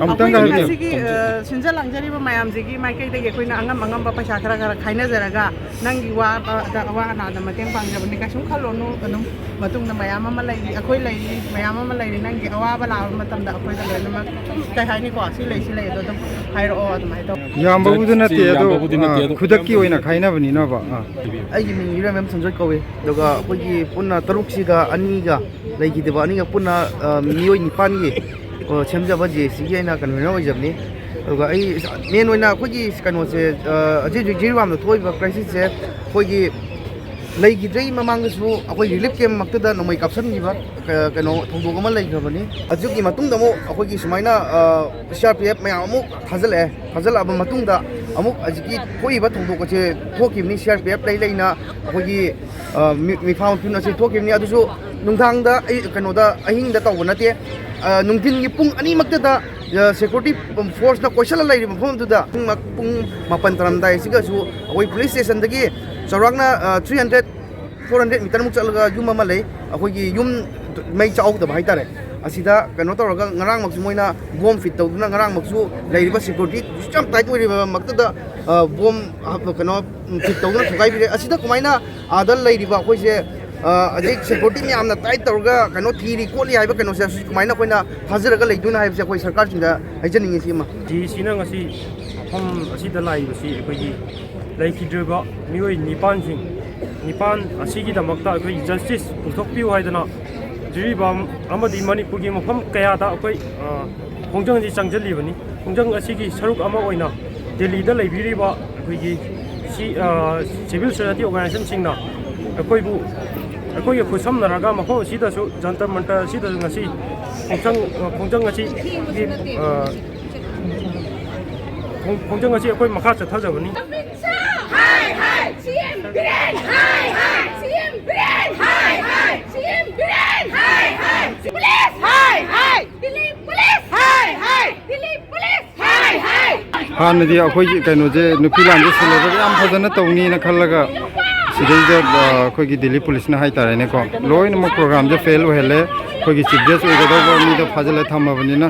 ꯑꯃꯨꯛꯇꯪꯒ ꯑꯩꯈꯣꯏ ꯍꯥꯏꯕꯤꯌꯨ꯫ ꯉꯁꯤꯒꯤ, ꯑ, ꯁꯤꯟꯖ ꯂꯥꯡꯖꯔꯤꯕ ꯃꯌꯥꯝꯁꯤꯒꯤ ꯃꯥꯏꯀꯩꯗꯒꯤ ꯑꯩꯈꯣꯏꯅ ꯑꯉꯝ ꯑꯉꯝꯕ ꯄꯩꯁꯥ ꯈꯔ ꯈꯔ ꯈꯥꯏꯅꯖꯔꯒ ꯅꯪꯒꯤ ꯋꯥꯕꯗ ꯑꯋꯥ ꯑꯅꯥꯗ ꯃꯇꯦꯡ ꯄꯥꯡꯖꯕꯅꯤ꯫ ꯀꯩꯁꯨꯝ ꯈꯜꯂꯨꯅꯨ, ꯑꯗꯨꯝ ꯃꯇꯨꯡꯗ ꯃꯌꯥꯝ ꯑꯃ ꯂꯩꯔꯤ, ꯑꯩꯈꯣꯏ ꯂꯩꯔꯤ, ꯃꯌꯥꯝ ꯑꯃ ꯂꯩꯔꯤ꯫ ꯅꯪꯒꯤ ꯑꯋꯥꯕ ꯂꯥꯛꯄ ꯃꯇꯝꯗ ꯑꯩꯈꯣꯏꯗ ꯂꯣꯏꯅꯃꯛ, ꯀꯩ ꯍꯥꯏꯅꯤꯀꯣ, ꯁꯤ ꯂꯩ, ꯁꯤ ꯂꯩ, ꯑꯗꯣ ꯑꯗꯨꯝ ꯍꯥꯏꯔꯛꯑꯣ, ꯑꯗꯨꯃꯥꯏꯅ ꯇꯧ꯫ ꯌꯥꯝꯕꯕꯨꯗꯤ ꯅꯠꯇꯦ, ꯑꯗꯣ ꯌꯥꯝꯕꯕꯨꯗꯤ ꯅꯠꯇꯦ, ꯑ, ꯑꯗꯣ ꯈꯨꯗꯛꯀꯤ ꯑꯣꯏꯅ ꯈꯥꯏꯅꯕꯅꯤꯅꯕ꯫ ꯑꯥ꯫ ꯑꯩꯒꯤ ꯃꯤꯡ ꯏꯔꯝ ꯑꯦꯝ ꯁꯟꯖꯣꯏ ꯀꯧꯏ꯫ ꯑꯗꯨꯒ ꯑꯩꯈꯣꯏꯒꯤ ꯄꯨꯟꯅ ꯇꯔꯨꯛꯁꯤꯒ ꯑꯅꯤꯒ ꯂꯩꯈꯤꯗꯕ ꯑꯅꯤꯒ ꯄꯨꯟꯅ, ꯑ, ꯃꯤꯑꯣꯏ ꯅꯤꯄꯥꯟꯒꯤ, ꯑ, ꯁꯦꯝꯖꯕ ꯖꯦ ꯑꯦꯁ ꯁꯤꯒꯤ ꯑꯩꯅ ꯀꯟꯚꯦꯅꯔ ꯑꯣꯏꯖꯕꯅꯤ꯫ ꯑꯗꯨꯒ ꯑꯩ ꯃꯦꯟ ꯑꯣꯏꯅ ꯑꯩꯈꯣꯏꯒꯤ ꯀꯩꯅꯣꯁꯦ, ꯑ, ꯍꯧꯖꯤꯛ ꯍꯧꯖꯤꯛ ꯖꯤꯔꯤꯕꯥꯝꯗ ꯊꯣꯛꯏꯕ ꯀ꯭ꯔꯥꯏꯁꯤꯁꯁꯦ ꯑꯩꯈꯣꯏꯒꯤ ꯂꯩꯈꯤꯗ꯭ꯔꯤ ꯃꯃꯥꯡꯗꯁꯨ ꯑꯩꯈꯣꯏ ꯔꯤꯂꯤꯐ ꯀꯦꯝ ꯃꯛꯇꯗ ꯅꯣꯡꯃꯩ ꯀꯥꯞꯁꯤꯟꯈꯤꯕ, ꯀ-, ꯀꯩꯅꯣ ꯊꯧꯗꯣꯛ ꯑꯃ ꯂꯩꯈ꯭ꯔꯕꯅꯤ꯫ ꯑꯗꯨꯒꯤ ꯃꯇꯨꯡꯗ ꯑꯃꯨꯛ ꯑꯩꯈꯣꯏꯒꯤ ꯁꯨꯃꯥꯏꯅ, ꯑ, ꯁꯤ ꯑꯥꯔ ꯄꯤ ꯑꯦꯐ ꯃꯌꯥꯝ ꯑꯃꯨꯛ ꯊꯥꯖꯤꯜꯂꯛꯑꯦ꯫ ꯊꯥꯖꯤꯜꯂꯛꯑꯕ ꯃꯇꯨꯡꯗ ꯑꯃꯨꯛ ꯍꯧꯖꯤꯛꯀꯤ ꯊꯣꯛꯏꯕ ꯊꯧꯗꯣꯛ ꯑꯁꯦ ꯊꯣꯛꯈꯤꯕꯅꯤ꯫ ꯁꯤ ꯑꯥꯔ ꯄꯤ ꯑꯦꯐ ꯂꯩ ꯂꯩꯅ ꯑꯩꯈꯣꯏꯒꯤ, ꯑ, ꯃꯤ-, ꯃꯤꯐꯥ ꯃꯤꯄꯨꯟ ꯑꯁꯤ ꯊꯣꯛꯈꯤꯕꯅꯤ꯫ ꯑꯗꯨꯁꯨ ꯅꯨꯡꯗꯥꯡꯗ ꯑꯩ, ꯀꯩꯅꯣꯗ, ꯑꯍꯤꯡꯗ ꯇꯧꯕ ꯅꯠꯇꯦ꯫ ꯑ, ꯅꯨꯡꯊꯤꯟꯒꯤ ꯄꯨꯡ ꯑꯅꯤꯃꯛꯇꯗ, ꯑ, ꯁꯦꯀ꯭ꯌꯨꯔꯤꯇꯤ ꯐꯣꯔꯁꯅ ꯀꯣꯏꯁꯜꯂ ꯂꯩꯔꯤꯕ ꯃꯐꯝ ꯑꯗꯨꯗ ꯄꯨꯡ ꯃ-, ꯄꯨꯡ ꯃꯥꯄꯟ ꯇꯥꯔꯝꯗꯥꯏ ꯑꯁꯤꯒꯁꯨ ꯑꯩꯈꯣꯏ ꯄꯨꯂꯤꯁ ꯁ꯭ꯇꯦꯁꯟꯗꯒꯤ ꯆꯥꯎꯔꯥꯛꯅ, ꯑ, ꯊ꯭ꯔꯤ ꯍꯟꯗ꯭ꯔꯦꯠ, ꯐꯣꯔ ꯍꯟꯗ꯭ꯔꯦꯠ ꯃꯤꯇꯔꯃꯨꯛ ꯆꯠꯂꯒ ꯌꯨꯝ ꯑꯃ ꯂꯩ꯫ ꯑꯩꯈꯣꯏꯒꯤ ꯌꯨꯝ ꯃꯩ ꯆꯥꯍꯧꯗꯕ ꯍꯥꯏꯇꯥꯔꯦ꯫ ꯑꯁꯤꯗ ꯀꯩꯅꯣ ꯇꯧꯔꯒ ꯉꯔꯥꯡꯃꯛꯁꯨ ꯃꯣꯏꯅ ꯕꯣꯝ ꯐꯤꯠ ꯇꯧꯗꯨꯅ ꯉꯔꯥꯡꯃꯛꯁꯨ ꯂꯩꯔꯤꯕ ꯁꯦꯀ꯭ꯌꯨꯔꯤꯇꯤ ꯌꯥꯝ ꯇꯥꯏꯠ ꯑꯣꯏꯔꯤꯕ ꯃꯛꯇꯗ, ꯑ, ꯕꯣꯝ ꯍꯥꯞ-, ꯀꯩꯅꯣ ꯐꯤꯠ ꯇꯧꯗꯨꯅ ꯊꯨꯒꯥꯏꯕꯤꯔꯦ꯫ ꯑꯁꯤꯗ ꯀꯃꯥꯏꯅ ꯑꯥꯗ ꯂꯩꯔꯤꯕ ꯑꯩꯈꯣꯏꯁꯦ, ꯑ, ꯑꯗꯩ ꯁꯦꯀ꯭ꯌꯨꯔꯤꯇꯤ ꯃꯌꯥꯝꯅ ꯇꯥꯏꯠ ꯇꯧꯔꯒ ꯀꯩꯅꯣ ꯊꯤꯔꯤ ꯈꯣꯠꯂꯤ ꯍꯥꯏꯕ ꯀꯩꯅꯣꯁꯦ ꯑꯁꯤ ꯀꯃꯥꯏꯅ ꯑꯩꯈꯣꯏꯅ ꯊꯥꯖꯔꯒ ꯂꯩꯗꯣꯏꯅꯣ ꯍꯥꯏꯕꯁꯦ ꯑꯩꯈꯣꯏ ꯁꯔꯀꯥꯔꯁꯤꯡꯗ ꯍꯥꯏꯖꯅꯤꯡꯉꯤ ꯁꯤ ꯑꯃ꯫ ꯖꯤ ꯁꯤꯅ ꯉꯁꯤ ꯃꯐꯝ ꯑꯁꯤꯗ ꯂꯥꯛꯏꯕꯁꯤ ꯑꯩꯈꯣꯏꯒꯤ ꯂꯩꯈꯤꯗ꯭ꯔꯤꯕ ꯃꯤꯑꯣꯏ ꯅꯤꯄꯥꯟꯁꯤꯡ, ꯅꯤꯄꯥꯟ ꯑꯁꯤꯒꯤꯗꯃꯛꯇ ꯑꯩꯈꯣꯏꯒꯤ ꯖꯁꯇꯤꯁ ꯄꯨꯊꯣꯛꯄꯤꯌꯨ ꯍꯥꯏꯗꯅ ꯖꯤꯔꯤꯕꯥꯝ ꯑꯃꯗꯤ ꯃꯅꯤꯄꯨꯔꯒꯤ ꯃꯐꯝ ꯀꯌꯥꯗ ꯑꯩꯈꯣꯏ, ꯑ, ꯈꯣꯡꯖꯪ ꯑꯁꯤ ꯆꯪꯁꯤꯜꯂꯤꯕꯅꯤ꯫ ꯈꯣꯡꯖꯪ ꯑꯁꯤꯒꯤ ꯁꯔꯨꯛ ꯑꯃ ꯑꯣꯏꯅ ꯗꯦꯜꯂꯤꯗ ꯂꯩꯕꯤꯔꯤꯕ ꯑꯩꯈꯣꯏꯒꯤ ꯁꯤ, ꯑ, ꯁꯤꯚꯤꯜ ꯁꯣꯁꯥꯏꯇꯤ ꯑꯣꯔꯒꯅꯥꯏꯖꯦꯁꯟꯁꯤꯡꯅ ꯑꯩꯈꯣꯏꯕꯨ, ꯑꯩꯈꯣꯏꯒ ꯈꯨꯠꯁꯝꯅꯔꯒ ꯃꯐꯝ ꯑꯁꯤꯗꯁꯨ ꯖꯟꯇꯔ ꯃꯟꯇꯔ ꯑꯁꯤꯗꯁꯨ ꯉꯁꯤ ꯈꯣꯡꯖꯪ, ꯈꯣꯡꯖꯪ ꯑꯁꯤ, ꯑ, ꯈꯣꯡ-, ꯈꯣꯡꯖꯪ ꯑꯁꯤ ꯑꯩꯈꯣꯏ ꯃꯈꯥ ꯆꯠꯊꯖꯕꯅꯤ꯫ ꯍꯥꯏ ꯍꯥꯏ! ꯁꯤ ꯑꯦꯝ ꯕꯤꯔꯦꯟ! ꯍꯥꯏ ꯍꯥꯏ! ꯁꯤ ꯑꯦꯝ ꯕꯤꯔꯦꯟ! ꯍꯥꯏ ꯍꯥꯏ! ꯁꯤ ꯑꯦꯝ ꯕꯤꯔꯦꯟ! ꯍꯥꯏ ꯍꯥꯏ! ꯄꯨꯂꯤꯁ! ꯍꯥꯏ ꯍꯥꯏ! ꯗꯤꯜꯂꯤ ꯄꯨꯂꯤꯁ! ꯍꯥꯏ ꯍꯥꯏ! ꯗꯤꯜꯂꯤ ꯄꯨꯂꯤꯁ! ꯍꯥꯏ ꯍꯥꯏ! ꯍꯥꯟꯅꯗꯤ ꯑꯩꯈꯣꯏꯒꯤ ꯀꯩꯅꯣꯁꯦ, ꯅꯨꯄꯤ ꯂꯥꯟꯁꯦ ꯁꯦꯂꯦꯕ꯭ꯔꯦꯠ ꯌꯥꯝ ꯐꯖꯅ ꯇꯧꯅꯤꯅ ꯈꯜꯂꯒ ꯁꯤꯗꯩꯗ, ꯑ, ꯑꯩꯈꯣꯏꯒꯤ ꯗꯤꯜꯂꯤ ꯄꯨꯂꯤꯁꯅ ꯍꯥꯏꯇꯥꯔꯦꯅꯦꯀꯣ, ꯂꯣꯏꯅꯃꯛ ꯄ꯭ꯔꯣꯒ꯭ꯔꯥꯝꯁꯦ ꯐꯦꯜ ꯑꯣꯏꯍꯜꯂꯦ꯫ ꯑꯩꯈꯣꯏꯒꯤ ꯆꯤꯐ ꯒꯦꯁ ꯑꯣꯏꯒꯗꯧꯕ ꯃꯤꯗꯣ ꯐꯥꯖꯤꯜꯂ ꯊꯝꯃꯕꯅꯤꯅ꯫